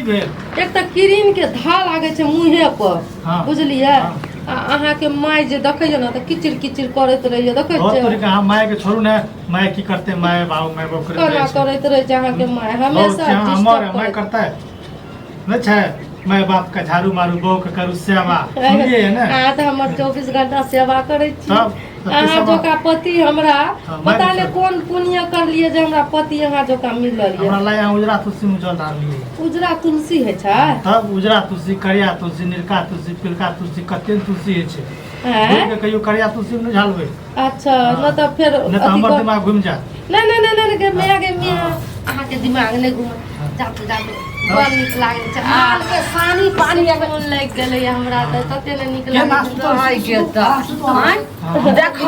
की भेल? एक तऽ किरिन के धा लागै छै मुँहे पर। हाँ। बुझलियै? हाँ। आ अहाँके माय जे देखैया ने तऽ किचिर किचिर करैत रहैया, देखै बहुत छियै? तरीका। अहाँ माय के छोड़ू ने, माय की करते, माय बाबू माय बाप करैत केना रहै छै। करैत रहै छै अहाँके माय बहुत हमेशा छै, हमर डिस्टर्ब माय करैत। करता है नहि छै, माय बाप के झाड़ू मारू, बहू के करू सेवा, सुनलियै ने? अहाँ तऽ हमर 24 घंटा सेवा करै छी। तब तब अहाँ सेवा- जोका पति हमरा हाँ, माय पता नहि के- कोन पुण्य करलियै जे हमरा पति अहाँ जोका मिलल यऽ। हमरा लाय अहाँ उजरा तुलसी में जल डाललियै। उजरा तुलसी होइ छै? तब उजरा तुलसी, करिया तुलसी, नीलका तुलसी, पिलका तुलसी, कते तुलसी होइ छै। आँय? भूलि के कहियो करिया तुलसी में नहि झालबै। अच्छा। हाँ। नहि तऽ फेर नहि तऽ अथी हमर कर- दिमाग घुमि जायत। नहि नहि नहि नहि गे माय, गे माय, अहाँके दिमाग नहि घूमे। जाबू जाबू, बड़ नीक लागै छै। आ माल के सानी पानी अगर मोन लागि गेलै हमरा तऽ तते ने नीक केना लागै छै। सुतल? आइ गेल तऽ आँय? हाँ। देख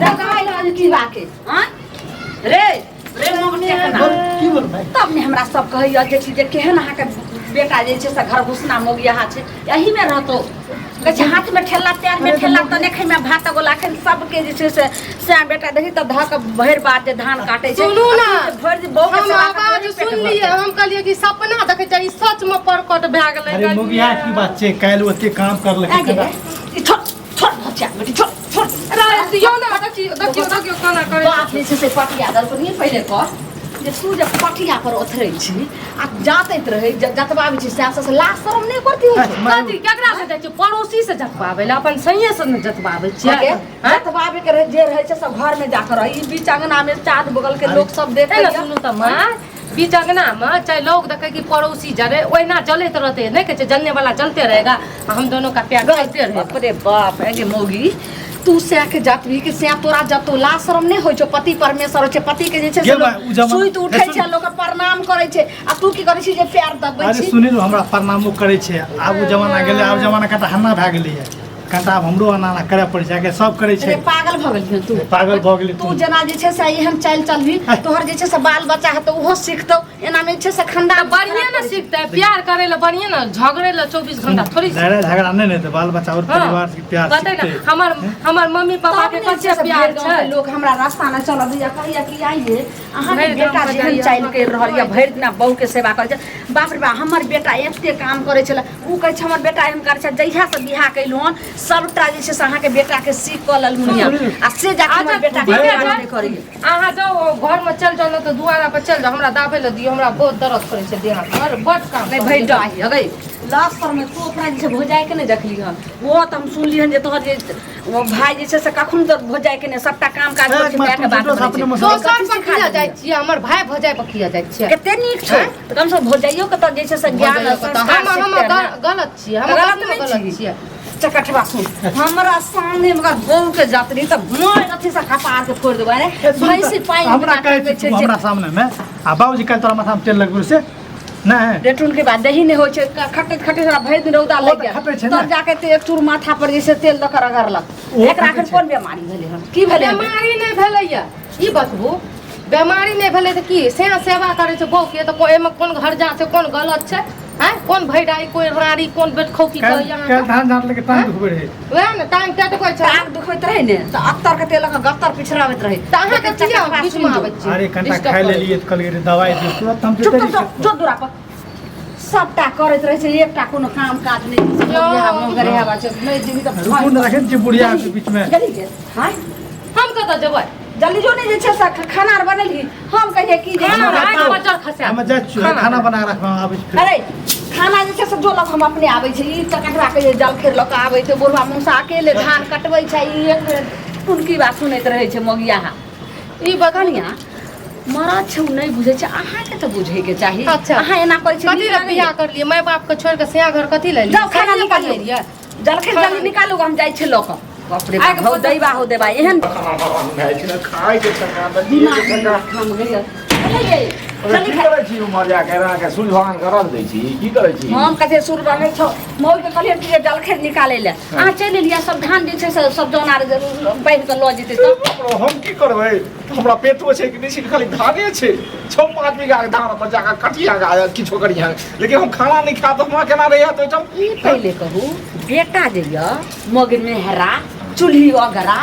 देख की बाके आँय रे रे मगने केना बोल, की बोल भाई? तब ने हमरा सब कहैया जे छै जे केहन अहाँके बेटा जे छै से घर घुसना मोगियाहा छै, एहीमे रहतो। कहै छै हाथमे ठेला पैरमे ठेला तऽ नहि खैमे भात गोला। एखन सबके जे छै से सएह बेटा देखी तऽ धऽ कऽ भरि बात जे धान काटै छै। सुनू ने। आ तू जे भरि दिन बहू के हम सेवा करतै, आवाज पेट सुनलियै, भरतै। हम कहलियै कि सपना देखै छियै, ई सचमे प्रकट भए गेलै। अरे मुगिया की बात छै, काल्हि ओते काम करलकै। आ गेलै। ई छोड़ छोड़ बच्चा बेटी, छोड़ छोड़। अरे दियौ ने, देखियौ देखियौ देखियौ केना करै बाप जे छै से पटिया दलको नहीं। पहिले कह जे तू जे पटिया पर ओथरै छी आ जातैत रहै जतबा भी छै सएह से लाज शरम नहि करती होइ छै? कथी केकरा से जाइ छियै? पड़ोसी से जतबाबै लए? अपन सैये से ने जतबाबै छियै। अगे, आँय? जतबाबे के रहै जे रहै छै सब घर में जाकर रह। ई बीच अंगना में चाँद बगल के लोग सब ए देखे। ने सुनू तऽ माँ, बीच अंगना में चाहे लोग देखे कि पड़ोसी जरे, ओहिना जलैत रहते। नहि कहै छै जलने वाला जलते रहेगा, आ हम दोनों का प्यार चलते रहेगा। बाप रे बाप, एगे मौगी, तू सएह के जतबी के सएह तोरा जतो लाज शरम नहि होइ छौ? पति परमेश्वर होइ छै। पति के जे छै से गे लोक माय, उ जमाना- सुति उठै ए, सुन। छै, लोक प्रणाम करै छै, आ तू की करै छी जे पैर दबबै अरे छी? सुनिल हमरा प्रणामो करै छै। आब ओ जमाना गेलै, आब जमाना कनिटा हन्ना भए गेलैए, कनिटा आब हमरो एना एना करय पड़ै छै, आइ सब करै अरे छै। पागल भऽ गेलही तू। पागल भऽ गेली। तू जेना जे छै से एहन चालि चलबही, तोहर जे छै से बाल बच्चा हेतौ, ओहो सिखतौ। एना मे जे छै से खानदान तऽ बढ़िए ने सीखतै। प्यार करै लए बढ़िए ने, झगड़े लए 24 घंटा थोड़ी। लड़ाई झगड़ा नहि ने तऽ बाल बच्चा और हाँ। परिवार के प्यार पता ने सिखतै। हमर हमर मम्मी पापा तब के ने जे छै कते से प्यार भरि गाँव के छै। लोक हमरा रास्ता ने चलऽ दैया, कहैया कि आइये अहाँके भरि बेटा गाँव के जेहन जाइए, चालि अहाँ करि रहल यऽ, भरि दिना बहूके सेवा करै छै। बाप रे बाप, हमर बेटा एते काम करै छलै। उ कहै छै हमर बेटा एहन करै छै। जहिया से बियाह केलहुँ हन सबटा जे छै से अहाँके बेटाके सीख कऽ लेलहुँ आ से जाके हमर अच्छा, बेटा ठीके काम छै। नहि करैया। अहाँ जाउ, घरमे चलि जाउ, नहि तऽ दुआरा पर चलि जाउ, हमरा दाबै लए दियौ। हमरा बहुत दर्द करै छै देह हाथ पर, बड काम नहीं करै भाई छै। डाही अगै लास्ट पर में तू अपना जे छै भौजाई के नहीं देखली हन। वो तऽ हम सुनली हन जे तोहर जे वो भाई जे छै से कखन तऽ भौजाई के नहीं सबटा काम काज करै छै, माय के बात तू करै अपने छै। मसाला- दोसर कथी पर सिखा किया जाइ देलियै? छियै? हमर भाय भौजाइ पर किया जाइ छियै? कते नीक छौ तऽ कम से कम भौजाइयो के तऽ जे छै से ज्ञान भौजाइयो के तऽ संस्कार हम हम सिखतै ने। गलत छियै? हम गलत कखनो नहि गलत छी। छियै? चकठवा सुन, हमरा सामने मगर बहू के जात रही तऽ मारि अथी से कपार के फोड़ि देबै। अरे ए, सुन तऽ, भैंसी पानि हमरा बिना कहै टंगै छी छै तू जे हमरा सामने मे आ बाबूजी काल्हि तोरा माथामे तेल लगबै से नहि। रेटुन के बाद दही नहि होइ छै। खटैत खटैत ओकरा भरि दिन रौदा ओ लागि तऽ गेल, खटै छै ने। तब जाके ते एक चूर माथा पर जे छै तेल दऽ कऽ रगड़लक। ओहो एकरा खटै एखन छै। कोन बेमारी भेलै हन? की भेलै हन? बेमारी नहि भेलैया, ई बतबू, बेमारी नहि भेलै तऽ की से सेवा करै छै बहूके तऽ एहिमे कोन हर्जा छै, कोन गलत छै? आँय, कोन भैडाई, कोन राड़ी, कोन बेटखौकी काल्हि कहैया काल्हि अहाँके? धान झाँटलकै, टांग दुखबै रहै। वएह ने टांग टटकै छै। टांग दुखबैत रहै ने तऽ अत्तर के तेल लऽ कऽ गत्तर पिछड़ाबैत रहै। तऽ अहाँके लेकिन किया चकवा बीचमे सुनि आबै छियै? अरे कनिटा Disturb खाइ करै। लेलियै तऽ कहलियै रे दवाइ दियौ तुरंत हम चुप जेतै। चुप चुप जो दूरा पर। सबटा करैत रहै छै, एकटा कोनो काम काज नहि। यौ। नहि जेबही तऽ रुकू ने, रखै छियै बुढ़िया के बीचमे। जल्दी जे हाँ। हम कतऽ जेबै? जल्दी जो नहि जे छै से खाना आर बनेलही। हम कहियै कि जे खाना खाना राति बचल खसायब। हम जाइ छियै, खाना बना कऽ राखब, आबै छी फेर। अरे खाना जे छै से जो लग हम अपने आबै छै। ई चकटरा के जे जलखेर लऽ कऽ आबै छै, बुढ़वा मौसा अकेले धान कटबै छै, ई एक बेर टुनकी बात सुनैत रहै छै मगियाहा। ई बतबू कनिया, मरद छै ओ नहि बुझै छै, अहाँके तऽ बुझैके चाही। अच्छा। अहाँ एना करै छी कथी नीक लए लागैए? बियाह करलियै? माय बाप के छोड़ि कऽ सिया घर कथी लए जाउ खाना सहिए निकालियौ। बनेलियै। जलखै खाना जल्दी निकालू, हम जाइ छी लऽ कऽ। बाप रे आइ के बाप, हौ दैबा हो देबा एहन खाना भए छै ने, खायके टका तऽ दिमाग दियैके टका। हम गई चलिए अरे चली। की करै छी उम्हर जाके? अहाँके सूर्य भगवान के रख दै छी? की करै छी? हम कथे सुर बनै छौ। मौज के कहलियै कि जे जलखै निकालै लए अहाँ चलि एलियै, सब धान जे छै से सब जौन आर बान्हि कऽ लऽ जेतै तऽ बाप रे, हम की करबै? हमरा पेटो छै कि नहि छै कि खाली धाने छै? 6-5 बीघा के धान पर जाके कटिया गा किछो करिया, लेकिन हम खाना नहि खायब तऽ हमरा केना रहत ओहिठाम? ई पहिले कहू, बेटा जे यऽ मगन मेहरा चूल्ही अगरा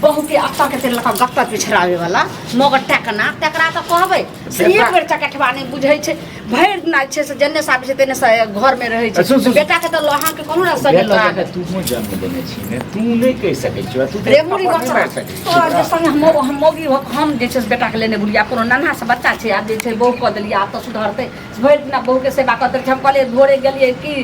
बहुके अत्ता के तेल लऽ गत्ता पिछड़ाबै वाला मगर टकना तकरा तऽ कहबै से एक बेर चकठवा नहि बुझै छै भरि दिना छै से जन्ने से आबै छै तेने से घरमे रहै छै सुन, सुन, बेटा के तऽ अहाँके कोनो ना संगे लऽ बेटा के जेबै तू मुँह जन्म देने छी ने तू नहि कहि सकै छी तू रे मुड़ी बच्चा तोरा जे संगे हम मौगी हो हम जे छै से बेटाके लेने बुलिया कोनो नन्हा से बच्चा छै आब जे छै बहु कऽ देलियै आब तऽ सुधरतै भरि दिना बहुके सेवा कऽ देलकै हम कहलियै भोरे गेलियै कि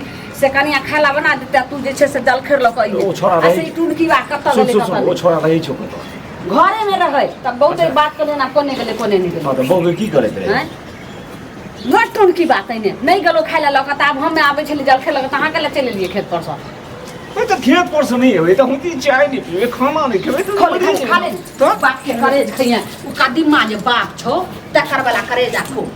से कनिया खाना बना देते तू जे छै से जलखै लऽ कऽ ओ छोड़ा आ रहै से ई टुनकी बा कतऽ सुन गेलै सुन कतऽ सुन ओ नहि। छोड़ा रहै छौ कतऽ घरे में रहै तब बहुत देर बात केलियै ना कोने गेलै कोने नहि गेलै हँ तऽ बहू की करैत रहै आँय? बड़ टुनकी बात एने नहि गेलो खाय लए लऽ कऽ तऽ आब हम आबै छलियै जलखै लऽ कऽ तऽ अहाँके लए चलि एलियै खेत पर सँ नहि तऽ खेत पर से नहि एबै तऽ हम की चाय नहि पीबै खाना नहि खेबै तऽ खोल मरि खा जेबै। खा ले तऽ बाप के करेज खैहे ओ कदीमा जे बाप छौ तकर वाला करेजा खो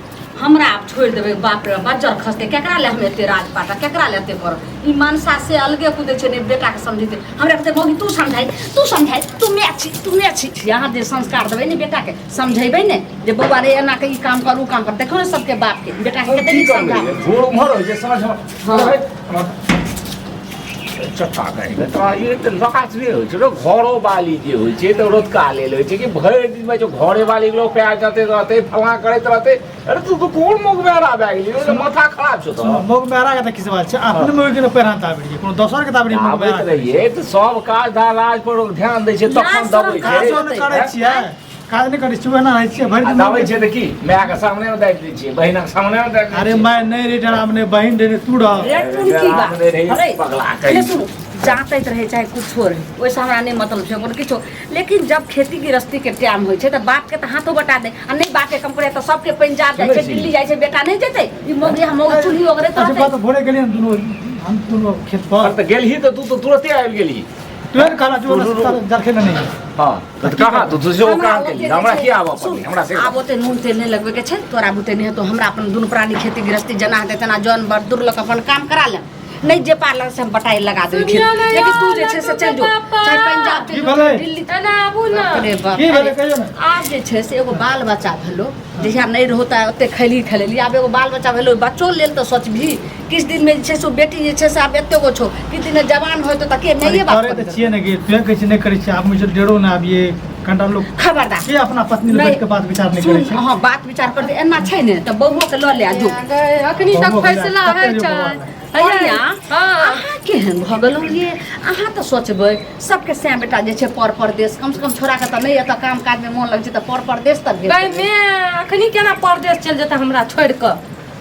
हमरा आब छोड़ि देबै बाप रे बज्जर खसतै केकरा ले हम एते राजपाट आ केकरा ले एते करब ई मनसा से अलगे कुदै छै ने बेटाके समझेतै हमरा कहतै मौगी तू समझाइ तू समझाइ तू माय छी तू माय छी अहाँ जे संस्कार देबै ने बेटाके समझेबै ने जे बौआ रे एना के ई काम कर ऊ काम कर देखो ने सबके बापके बेटाके कते की नीक करबै समझा भोर उम्हर होइ छै साँझ हँ। चट्टा कहि तोरा ई तऽ लाज नहि होइ छै घरो बाली जे होइ छै तऽ रतुका लेल होइ छै कि भरि दिन जो घरे बाली लोग प्यार जाते रहते फलाँ करैत रहते अरे तू तो कोन मोग मेहरा भए गेली ओहिसँ माथा खराब छौ तऽ मोग मेहरा के तऽ किस बात छै अपने मोग के पहिरान ताबे रहियै कोनो दोसर के ताबे रहियै मोग आबैत मेहरा रहियै तऽ सब काज धार राज पर ध्यान दै छै तखन लाज दबै शरम छै काजो नहि करै छियै काज नहि करै छियै ओहिना रहै छियै भरि आ दिन दबै छै तऽ की मायके सामने मे दाबि दै छियै बहिनक सामने मे दाबि दै अरे छियै माय नहि रे डराम नहि बहिन रे तू रह रे टुनकी बा राम रे रे, अरे, पगला कहीं। ले सुन जाँतैत रहै चाहे कुछो रहै ओहिसँ हमरा नहि मतलब छै कोनो किछो लेकिन जब खेती गृहस्थीके टाइम होइ छै तऽ बापके तऽ हाथो बटा दे आ नहि बापके कम करे तऽ सबके पंजाब जाइ छै सुनै छी? दिल्ली जाइ छै बेटा नहि जेतै ई मौगी हम मौगी चूल्ही ओगरैत अच्छा रहतै बात भोरे गेलियै ने दुनू हम दुनू खेत पर पर तऽ गेलही तऽ तू तऽ तुरते आबि गेलही तू ने कहला जो जलखै नहि है हाँ तऽ कहाँ तू से ओ हमरा काम ओते केलही हमरा जे की आबऽ सुन, पड़लै हमरा से आब ओते नून तेल नहि लगबैके छै तोरा बुते नहि हेतौ हमरा अपन दुनू प्राणी खेती गृहस्थी जेना हेतै तेना जन बरदूर लऽ कऽ अपन काम करा ले नहि जे पार लगै से हम बटाइ लगा देबै खेत सुनियौ ने लेकिन तू यौ, जे छै से लड्डू चलि जो के पापा। चाहे पंजाब की चलि जो भेलै? चाहे दिल्ली एना आबू ने बाप रे बाप की भेलै कहियौ ने आब जे छै से एगो बाल बच्चा भेलो जहिया नहि रहो तऽ ओते खैली खेलेली आब एगो बाल बच्चा भेलो बच्चो लेल तऽ सोचबही किछु दिनमे जे छै से ओ बेटी जे छै से आब एते गो छौ किछु दिनमे जवान होय तऽ के माइए बाप करे तऽ छियै ने कि तू कहै छी नहि करै छियै आब मुझे डेरो ने आबिए कनिटा लोक खबरदार के अपना पत्नी लग बैठ के बात विचार नहि करै छै हँ बात विचार करते एना छै ने तऽ बौओके लऽ ले आ जो अखनी तक बौओ के फैसला कते होइ जो छै बौआ लए। कनिया, हँ अहाँ केहन भऽ गेलहुँ ये अहाँ तऽ सोचबै सबके सैं बेटा जे छै पर परदेश कम से कम छोड़ाके तऽ नहि एतऽ काम काजमे मोन लगै छै तऽ पर परदेश तऽ भेज गै देबै। मे अखनी केना परदेश चलि जेतै हमरा छोड़ि कऽ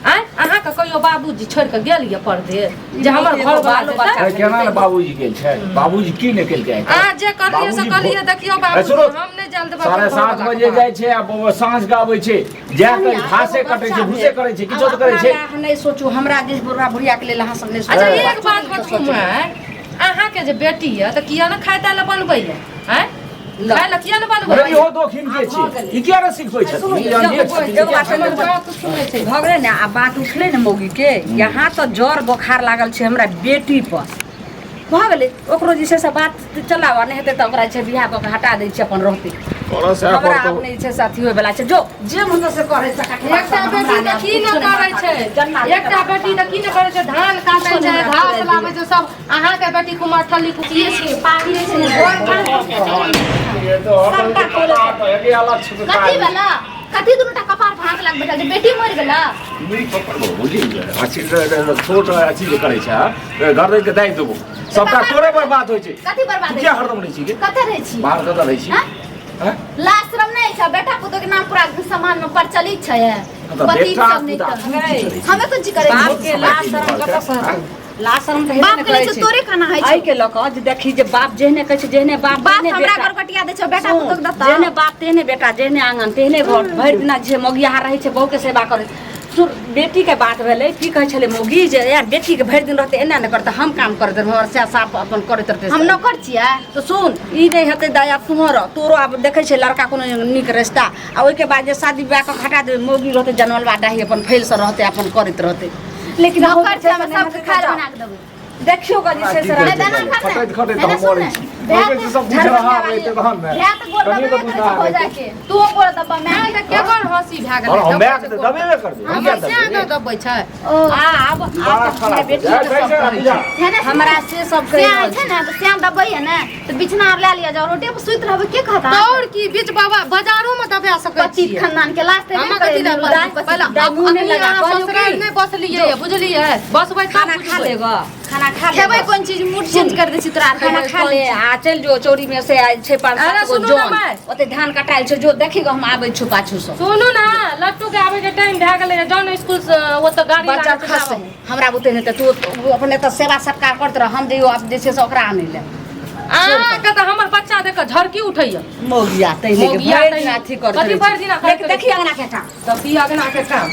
आँय अहाँके कहियो बाबूजी छोड़ि कऽ गेल यऽ परदेश जे हमर एगो घर बालो बच्चा अरे केना ने बाबूजी गेल छै बाबूजी की नहि केलकै आइ तक? अहाँ जे करलियै से बाबूजी करलियै देखियौ बाबूजी सुनू, हम नहि जान देबै 7:30 बजे जाइ छै आ बौआ साँझ के आबै छै जा कऽ कनिया, घासे एगो कटै छै बच्चा भूसे भेल। करै छै किछो आब तऽ करै अपना छै लए अहाँ नहि सोचू हमरा जे बुढ़ा बुढ़ियाके लेल अहाँ सब नहि सोचू अच्छा एक बच्चो बात लेल तऽ बतबू सोचू। माय अहाँके जे बेटी यऽ तऽ किया ने खाय ताय लए बनबैया आँय ल। खाय लए किया ने अरे बनबैया इहो दोखिन के आब भऽ छै गेलै। ई किया ने सिखबै छथिन सुनू, ई अंधे एगो छथिन एगो बात हमर बात सुनै छै भऽ गेलै ने आ बात उठलै ने मौगीके यहाँ तऽ जर बोखार लागल छै हमरा बेटी पर भऽ गेलै ओकरो जे छै से बात चलाबऽ नहि हेतै तऽ ओकरा जे छै बियाह कऽ के हटा दै छियै अपन रहतै करऽ सएह हमरा पड़तौ आब नहि छै से अथी होइवला छै जो जे मन से करै से कटवा एकटा बेटी तऽ की ने करै छै एकटा बेटी तऽ की ने करै छै धान काटै छै घास लाबै छै सब अहाँके बेटी कुमार ठल्ली कुचिए छै पागले छै सबटा खोले कथी भेला कथी दुनू टा कपार पर हाथ लाग बैठल छै बेटी मरि गेला छोट अथी जे करै छै गर्दन के दाबि देबो सबटा तोरे बर्बाद होइ छै कथी बर्बाद तू होइ किया छै? हरदम रहै छी गे कतऽ रहै छी बाहर कतऽ रहै छी हाँ? हाँ? लाज शरम नहि छै बेटा पुतोह के नाम पूरा समाज में प्रचलित छै तऽ पति बेटा सब नहि पुतोह तऽ की करै छै? हमे कोन चीज करै बाप छी के लाज शरम कतऽ से हेतौ लाज शरम तऽ हेबे बाप ने के करै लै छै छै तोरे खाना होइ एहि छै के लऽ कऽ जे देखी जे बाप जेहने कहै छै जेहने बाप बाप तेहने हमरा बेटा गरगटिया दै छै बेटा सुन, पुतोह के दत्ता जेहने बाप तेहने बेटा जेहने आंगन तेहने घर भरि दिना जे मौगियाहा रहै छै बहूके सेवा करै सुन बेटीके बात भेलै की कहै छलै मौगी जे यार बेटीके भरि दिन रहतै एना नहि करतै हम काम करैत रहबै हमर सएह साफ अपन करैत रहतै हम नौकर छियै तऽ सुन ई नहि हेतै दाइ आब तोहर तोरो आब देखै छै लड़का कोनो नीक रिश्ता आ ओहिके बाद जे शादी विवाह कऽ हटा देबै मौगी रहतै जनमलबा डाही अपन फैलसँ रहतै अपन करैत रहतै लेकिन नौकर छियै हम सबके खाय लए बना के देबै देखियो ग जे छै से की रात दाना खा ने। खटैत खटैत दाना हम मरै सुन ने। छी। भए ओहिमे से सब झड़बंगा बुझनाहा वाली। रहतै तहन ने। भए तऽ गोड़ कनियो दबेबे तऽ करै छै बुझनाहा हो रहतै। जाके तू गोड़ दब्बा मैं तऽ केकर हँसी भए गेलै और हम दबै मायके छै तऽ गोड़। दबेबे करबै हम हमर किया सएह दबेबै? ने दबै छै ओ आब बड़ा आब खराब हमरा बेटी छै। के जाइ सब छै ना, कहै बुझा। छै। है ने हमरा से सब कहि श्याम रहल छै ने तऽ श्याम दबै है ने तऽ बिछना आर लए लिअ जाओ रोटी पर सुति रहबै के कहता और की बीच बाबा बाजारो में दबा सकै पच्चीस छियै खानदान के लास्ट हमे कथी लए बसबै? पहिले दाइ मुँह नहि अखनी लगा, अहाँ कहलियौ ससुराल की? नहि बसलियै बुझलियै बसबै तब खाना खा बुझबै। ले ग खाना खा ले खेबै ग। कोन चीज मूड चेंज कर दै छी तोरा आर खाना खा ले आ चलि जो चौरी में से आयल छै पाँच अरे सात गो सुनू ना जन माय। ओते धान कटायल छै जो देखी ग हम आबै छी पाछू से सुनू ना लट्टू के आबे के टाइम भए गेलै जाउ ने स्कूल से ओतऽ गाड़ी बच्चा लागल छै, खस जाउ। हमरा बुते नहि तऽ तू अपने तऽ सेवा सत्कार करत रह हम जइयो आब जे छै से ओकरा आनै लए अहाँके तऽ हमर बच्चा देख कऽ झरकी उठैया मौगिया तै लेके मौगिया भरि तै दिन अथी करैत कथी रहै भरि छै। दिना करैत देखी अंगना के काम तब की अगना के काम